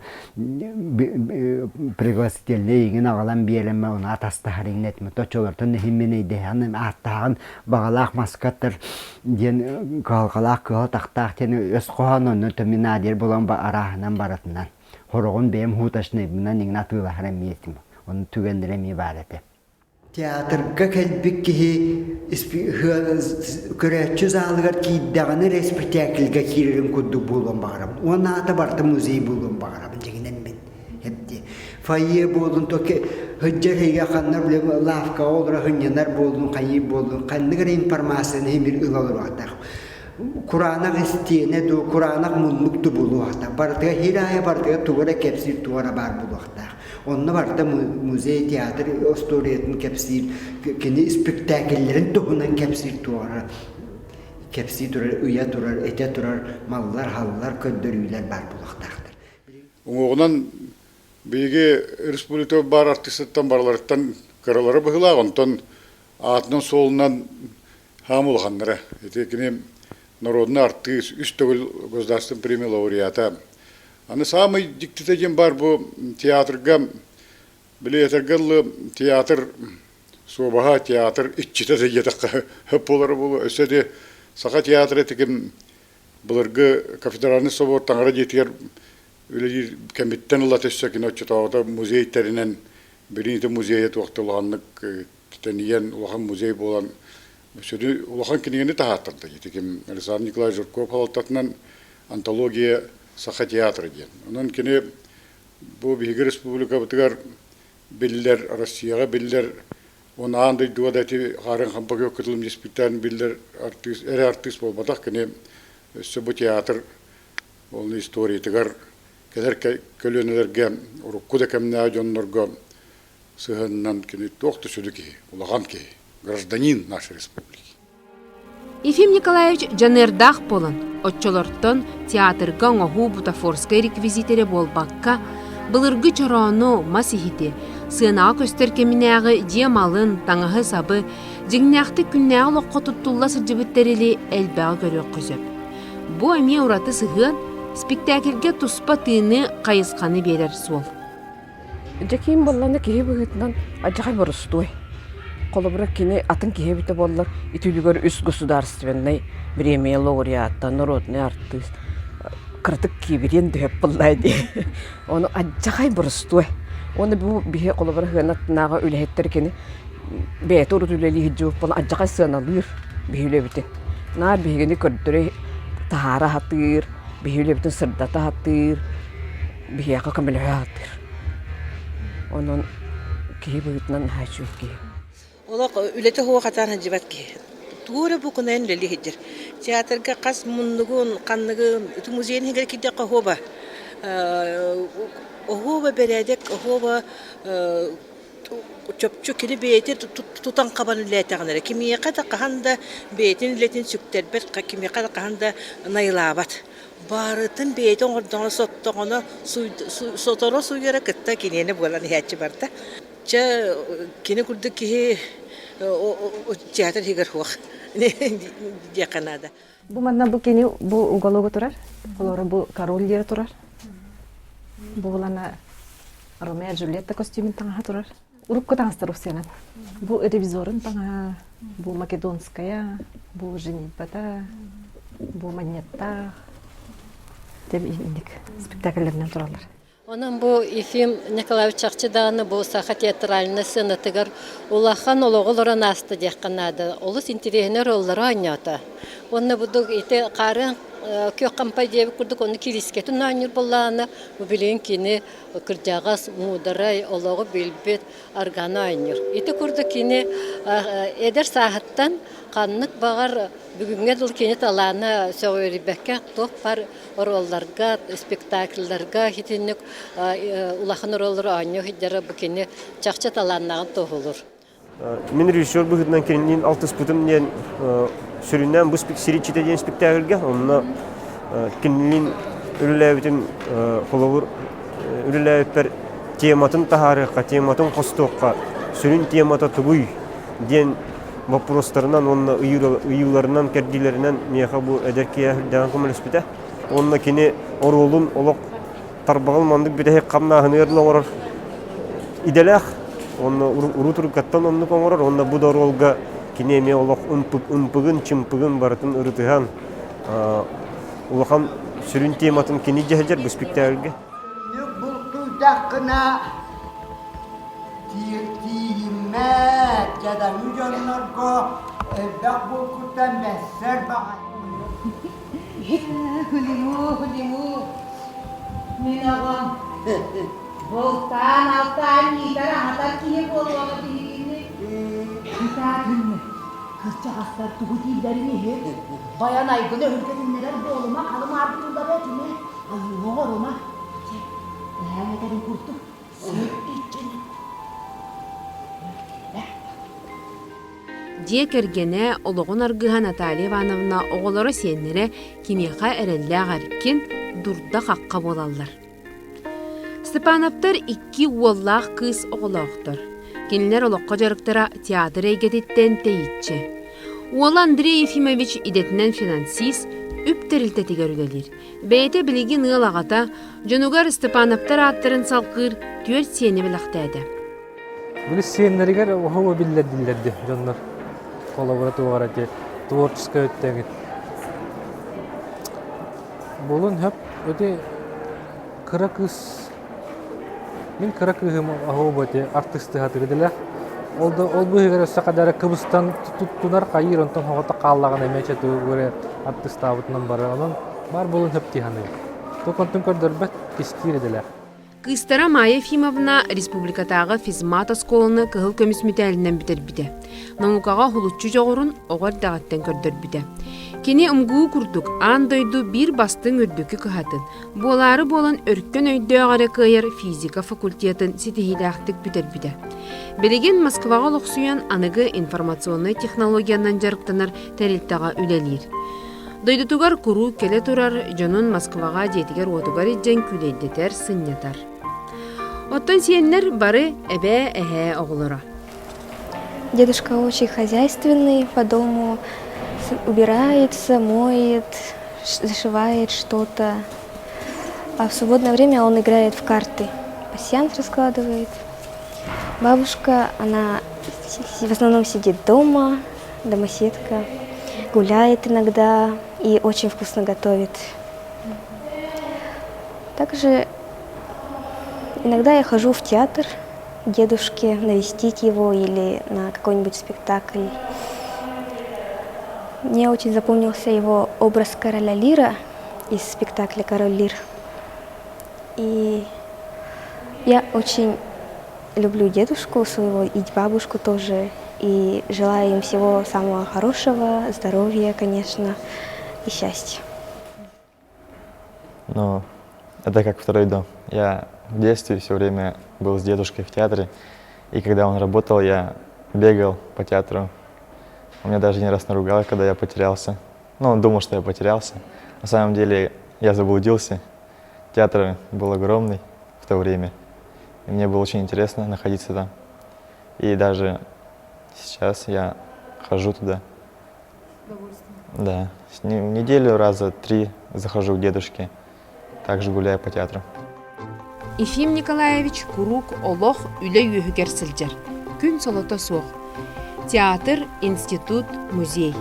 пригласительнай иҥин аҕалан биэрэммэ ону атастаһар иҥин этим оччолортон иһин мин өйдөһөн ааттааҕын баҕалаах маскаттар диэн кыһалҕалаах кыһыл тахтаах диэн өс хоһоон онно томинадер булан арааһынан баратынан хороҕун бэйэм хуточнайбынан иҥин атыылаһар эмиэ этим ону түгэннэрэ эмиэ баар этэ Театрга кэлбит киһи көрөөччү залыгар киирдэҕинэ эрэ испэктээкилгэ киирэрин курдук буолуон баҕарабын. Уонна аата барыта музей буолуон барабын дьиҥинэн мин. Эбди. Фойе буоллун, токи сылдьар иһигэ ханна лавкаҕа олоро сынньанар буоллун, хайыы буоллун, ханнык эрэ информацияны иһин ыла олоруохтаах. Кураанах истиэнэ дуу, кураанах муннук дуу буолуохтаах. Барытыгар хир аайы барытыгар тугу эрэ кэпсиир туга эрэ баар буолуохтаах. Онно барыта музей, театр остуоруйатын кэпсиир, кини испиктээкиллэрин туһунан кэпсиир туора кэпсии турар, ыйа турар, этэ турар маллар-халлар, көрдөрүүлэр баар буолуохтаахтар. Уҥуоҕунан биһиги республика баар артыыстартан барыларыттан кыралара быһыылаах, онтон аатынан-суолунан хаам улаханнара. Ити кини народный артыыс, үс төгүл государственный премия лауреата. Аны саамай дьиктитэ диэн баар бу театрга, били этэргэ дылы театр суобаһа, театр иччитэ да диэтэххэ сөп буолара буолуо. Өссө ити Саха театра итиким былыргы кафедральный собор таҥара дьиэтигэр үлэлиир кэмиттэн ыла өссө кини оччотооҕута музей тэринэн билигин ити музейа туох да улаханнык тэнийэн улахан музей буолан сүдү улахан кинигэни таһааттарда ити ким Александр Николаевич Жирков салалтатынан антология Саха театра диэн. Онон кини бу биһиги республикабытыгар биллэр, Россияҕа биллэр уонна аан дойдуга да ити Хаарыан Хампа кытылым диспиттэрин биллэр артыыс, эрэ артыыс буолбатах, кини өссө бу театр ол историятыгар кэлэр көлүөнэлэргэ урукку да кэмнээх дьоннорго сыһыанынан кини туох да сүдү киһи, улахан киһи, гражданин нашей республики. Ефим Николаевич дьаныардаах буолан, оччолортон театрга оҥоһуу бутафорскай реквизит эрэ буолбакка, былыргы чороону, мас иһити, сыанаҕа көстөр кэминээҕи дьиэ малын, таҥаһы-сабы, дьиҥнээхтик күннээҕи олоххо туттулла сылдьыбыт тэрили элбэҕи көрүөххэ сөп. Бу эмиэ ураты сыһыан, спектакльгэ туспа тыыны, хайысханы биэрэр суол. Дьэкиим буоллаҕына киһи быһыытынан адьаҕай боростуой. Холобура, кини атын киһи эбитэ буоллар, ити үлүгэр үс государственнай бириэмийэ лауреата, народный артыыс кыратык киибириэн да сөп буоллаа дии. Ону адьаҕай боростуой. Уонна бу биһи холобура сыана аттынааҕы үлэһиттэр кини бэйэтэ урут үлэлии сылдьыбыт буолан адьаҕай сыаналыыр биһи үлэбитин. Наар биһигини көрдөрө таһаара сатыыр, биһи үлэбитин сырдата сатыыр. биһиэхэ көмөлөһө сатыыр. Онон киһи быһыытынан наһаа үчүгэй киһи. Олох үлэтэ суох атаан сылдьыбат киһи. Тугу эрэ букунайан үлэлии сылдьар. Театрга хас муннугун, ханныгын, ити музейын иһигэр киирдэххэ оһуоба оһуоба бэрээдэк, оһуоба чопчу кини бэйэтэ тутан хабан үлэлээтэҕинэ эрэ кимиэхэ да хаһан да бэйэтин үлэтин сүктэрбэт, кимиэхэ да хаһан да найылаабат. Барытын бэйэтэ оҥордоҕуна, соттоҕуна, сотору сууйара кытта киниэнэ буолан иһээччи барда. Чэ, кини курдук киһи театр иһигэр суох диэххэ наада. Бу манна бу кини бу угологу турар, олору бу король диэри турар. Бу булана Ромео Джульетта костюмун таҥаһа турар. Урукку таҥастар уксыанан. Бу ревизорун таҥаһа, бу македонская, бу женитьбата, бу манньыаттаах. Деп инник спектакльлэринэн тураллар. Онон бу Ефим Николаевич чахчы даҕаны бу саха театральнай сыанатыгар улахан олоҕу олорон ааста диэххэ наада. Олус интириэһинэй роллары оонньоото. Уонна бу ити хаарыан күөх хампай диэбит курдук ону кириискэтин оонньуур буоллаҕына, бу билигин кини кырдьаҕас, муударай, олоҕу билбит арганы оонньуур. Ити курдук кини эдэр сааһыттан ханнык баҕар бүгүҥҥэ дылы кини талаана сөҕүрүйбэккэ туох баар оруолларга, спектакльларга итинник улахан оруоллары оонньуу сылдьара бу кини чахчы талааннааҕын туоһулуур. Мин режиссер быһыытынан кинилиин алтыспытым диэн сүрүннээн бу Сириччитэ диэн спектакльга онно кинилиин үлэлээбитим холобур үлэлээбиппэр тематын таһаарыахха, тематын хостуохха, сүрүн темата тугуй диэн боппуруостарынан уонна ыйыыларынан, кэрдиилэринэн миэхэ бу эдэр киһи үрдээҕин көмөлөспүтэ. Уонна кини оруолун олох тарбаҕын маннык бүтэһик хамнааһыныгар оҥорор идэлээх. Уонна урут-уруккаттан оннук оҥорор. Уонна бу да оруолга кини эмиэ олох ымпыгын, чымпыгын барытын ырытыһан улахан сүрүн тематын кини дьэһдьэр бу спектакльга. Бултуйдаххына Тиийиммэт, дьадаҥы дьоннорго элбэх булкуттан бэссэр баҕайы. Хулиму, хулиму, мин оҕом бултаан-алтаан иитэр-аһатар киһи буолуоҕа биһигини. Итаатынны, кырдьаҕастар тугу дииллэрин иһин, Байанайгын өһүргэтиннэрэр буолума, халы-мааргы тыллары этимэ, айыыны оҥорума. Чэ, эһээҥ этэрин курдук, Дьиэ кэргэнэ, олоҕун аргыһа Наталья Ивановна оҕолоро сиэннэрэ киниэхэ эрэллээх эркин, дурда-хахха буолаллар. Степановтар икки уоллаах кыыс оҕолоохтор. Кинилэр олоххо дьарыктара театр эйгэтиттэн тэйиччи. Уола Андрей Ефимович идэтинэн финансист, үп тэрилтэтигэр үлэлиир. Бэйэтэ билигин ыал аҕата, дьонугар Степановтар ааттарын салҕыыр түөрт сиэни бэлэхтээтэ. Били сиэннэригэр оһуо биллэрдиллэрди дьоннор. Холобура туоҕар эти творческай өттөҥүт. Булун хөп эти кыра кыыс Мин кыра кыыһым оһуобу эти артыстыһатыгы дэлэх. Ол да ол быыһыгар өссө хадара кыбыстан туттунар хайыыр онтон хоҕото хааллаҕына эмиэ чэтугуре артыстаабытынан барар. Онон баар буолун хөп дии саныыбын. Тук онтун көрдөрбөт, кистиир идэлээх. Кыыстара Майя Ефимовна республикатааҕы физмат оскуоланы кыһыл көмүс мэтээлинэн бүтэрбитэ. Наукаҕа уһулуччу дьоҕурун оҕо эрдэҕиттэн көрдөрбүтэ. Кини МГУ курдук аан дойду биир бастыҥ үрдүкү кыһатын, Буолаары буолан өркөн өйдөөх эрэ кыайар физика факультетын ситиһиилээхтик бүтэрбитэ. Билигин Москваҕа олохсуйан аныгы информационнай технологиянан дьарыктанар тэрилтэҕэ үлэлиир. Дойдутугар куруук кэлэ турар дьонун Москваҕа дьиэтигэр-уотугар илдьэн күүлэйдэтэр, сынньатар. Оттон сиэннэр бары эбээ-эһээ оҕолоро. Дедушка очень хозяйственный, по дому убирается, моет, зашивает что-то. А в свободное время он играет в карты, пасьянс раскладывает. Бабушка, она в основном сидит дома, домоседка, гуляет иногда и очень вкусно готовит. Также иногда я хожу в театр дедушке навестить его или на какой-нибудь спектакль. Мне очень запомнился его образ короля Лира из спектакля «Король Лир». И я очень люблю дедушку своего и бабушку тоже. И желаю им всего самого хорошего, здоровья, конечно, и счастья. Ну, это как второй дом. Я в детстве все время был с дедушкой в театре, и когда он работал, я бегал по театру. Он меня даже не раз наругал, когда я потерялся. Ну, он думал, что я потерялся. На самом деле я заблудился. Театр был огромный в то время. И мне было очень интересно находиться там. И даже сейчас я хожу туда. Да. В неделю раза три захожу к дедушке, также гуляю по театру. Ефим Николаевич куруук олох үлэ үөһүгэр сылдьар. Күн солото суох. Театр, институт, музей.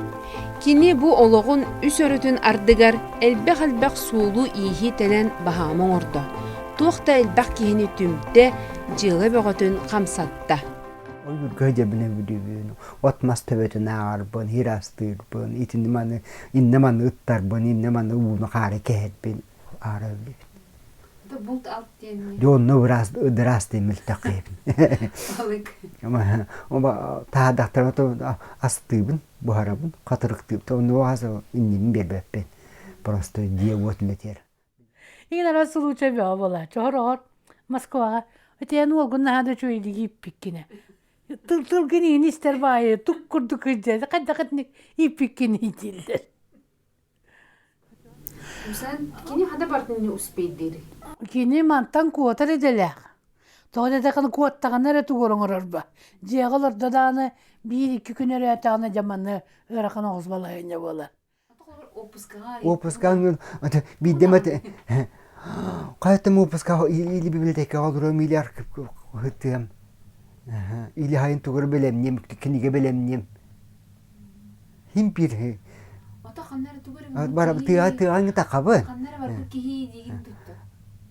Кини бу олоҕун үс өрүтүн ардыгар элбэх-элбэх суолу-ииһи тэлэн баһаам оҥордо. Туох да элбэх киһини түмтэ, дьыала бөҕөтүн хамсатта. Ойуурга дьэбинэ бүдүбүн, от-мас төбөтүн ааҕарбын, хир астыырбын, итини маны, иннэ маны ыттарбын, иннэ маны ууну хаары кэһэрбин аара өллүбүт. Булт алт диэн. Дьэ онно ыраас ыраас мөлтөххөйбүн. Таһаадахтарыма астыыбын, буһарабын, хатырыктыыбын. Онно хас иннибин биэрбэппин. Просто дьиэ уот үлэтиэр. Иҥин арас случай бөҕө буолааччы. Хороҕор Москваҕа итиэн уолгун наһаа да үчүгэйдик ииппиккинэ. Тыл тылгын иһин истэр баайы тук курдук кырдьа хайдах итинник ииппиккиний дииллэр. Мисал кини хана бардын успейдири? Кини мантан куотар идэлээх. Тоҕо диэтэххинэ куоттаҕына эрэ тугу оҥорорбо. Дьиэҕэ олордо даҕаны биир-икки күн өрөөтөҕүнэ дьэ манна ыарахан оҕус балаһыанньа буолар. Уоппускаҕа биирдэ эмэ хайаттан уоппускаҕа или библиотекаҕа олоруом или архыттыам или хайын тугу бэлэмниэм кинигэ бэлэмниэм Хим биир тыаҕа тыаҕа тахабын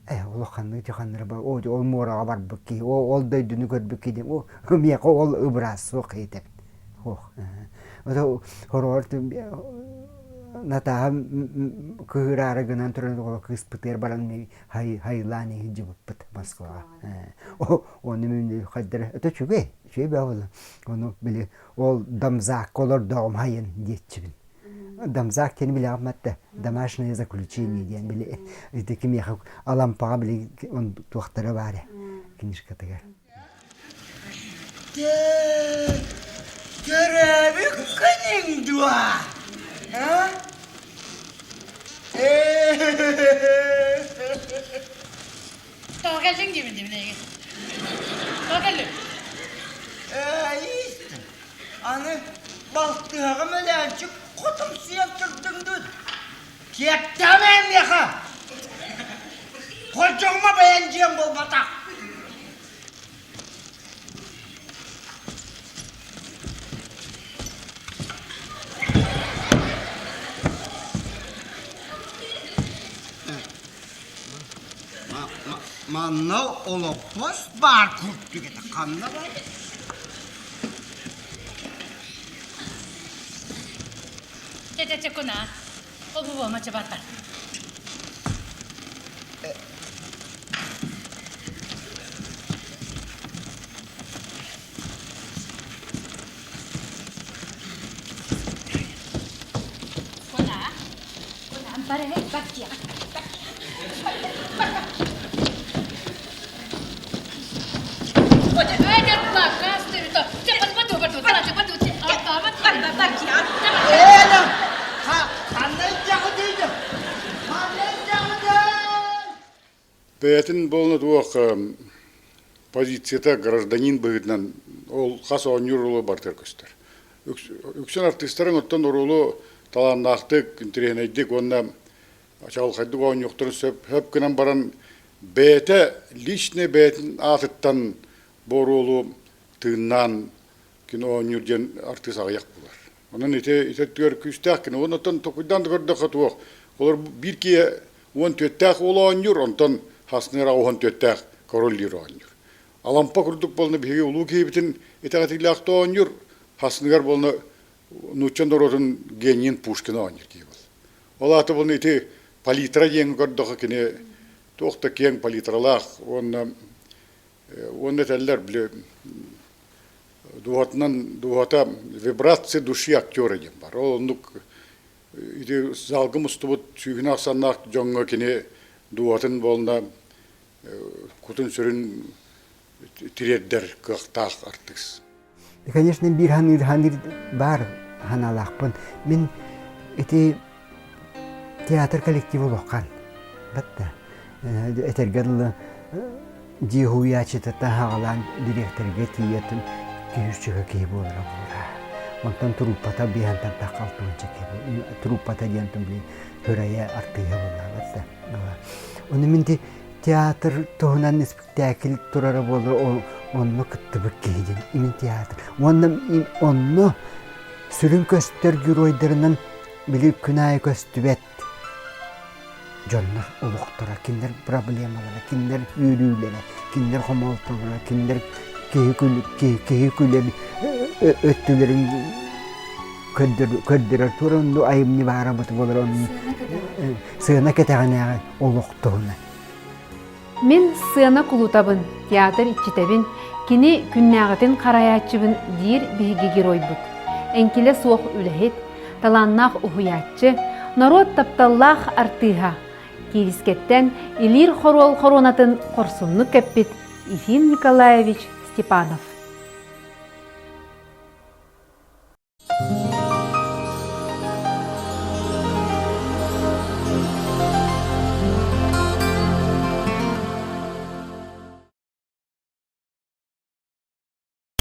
э улаханнык ханнары бар ол муораҕа барбыт киһи ол дойдуну көрбүт киһи о миэхэ ол ыбыраас суох киһитэбит Ох, хороҕор Натааһа кыһыраары гынан туран оҕо кыыспытыгар баран хайылаан иһдьибиппит Москваҕа. Ону мин хайдара это үчүгэй, үчүгэй бөҕө Ону били ол дамзаакка олордоҕум хайын диэччибин. Дамзаак диэни билэҕин да домашнее заключение диэн били ити кимиэхэ алампаҕа били туохтара баар книжкатыгар. Төрөөбүккүнүҥ дуо? А? Тоҕо кэллиҥ диибин диибин эйигин. Тоҕо кэллиҥ? Ээ, аны балтыһаҕым Өлөөнчүк хотумсуйан турдуҥ дуу? Киэптээмэ миэхэ! Хордьоҕума бэйэн дьиэм буолбатах! Манна олоппос баар курдук этэ ханна бар? Чэ-чэ-чэ куна, ол буолма чэ бар Куна, куна, бар эһэ, бар дьиэҕэ, бар, бар, бар, бар. Бэйэтин буолна туох позицията гражданин быһыытынан ол хас оонньуур оруолу барытыгар көстөр. Үксүн артыыстарыҥ оттон оруолу талааннаахтык, интэриэһинэйдик уонна чаҕылхайдык оонньуохтарын сөп, сөп гынан баран бэйэтэ личный бэйэтин аатыттан бу оруолу тыыннаан кино оонньуур диэн артыыс аҕыйах буолар. Онон ити ити өттүгэр күүстээх кино. Онон толкуйдаан да көрдөххө туох. Олор биир киһи уон түөттээх уол оонньуур, онтон хасныыр уон түөттээх король лир оонньуур. Алампа курдук буолна биһиги улуу киһибитин итэҕэтиилээх оонньуур, хасныгар буолна нуучча норуотун генийин Пушкина оонньуур киһи буолла. Ол аата буолна ити палитра диэн көрдөххө кини туох да киэҥ палитралаах уонна уонна этэллэр били дууһатынан дууһата вибрация души актера диэн бар. Ол оннук ити залга мустубут сүүһүнэ ахсаннаах дьоҥҥо кини дууһатын буолна кутун-сүрүн тириэрдэр кыахтаах артыыс. Конечно, биир ханыыр ханыыр баар ханаалаахпын. Мин ити театр коллектива улахан. Батта этэргэ дылы дьиэ уһуйааччытыттан хаҕалаан дириэктэргэ тиийэтин киһи киһи буолара буолара. Онтон труппата биһантан тахха алтуонча киһи труппата диэн били хөрайа артыыһа буоллаабат да. Ону мин театр туһунан испиктээкил турара буоллар онно кыттыбыт киһи диэн имин театр уонна онно сүрүн көстөр геройдарынан били күн аайы көстүбэт дьоннор олохторо кинилэр проблемалара кинилэр үөрүүлэрэ кинилэр хомолтолоро кинилэр киһи киһи күлэр өттүлэрин көрдөрөр тура онну айымньы баара буолар онну сыана кэтэҕинээҕи олох туһунан. Мин сыана кулутабын, театр иччитэбин, кини күннээҕитин харайааччыбын диир биһиги геройбут. Эҥкилэ суох үлэһит, талааннаах уһуйааччы, норуот тапталлаах артыыһа, Киирискэттэн илиир хоруол хоруонатын хорсуннук кэппит Ефим Николаевич Степанов.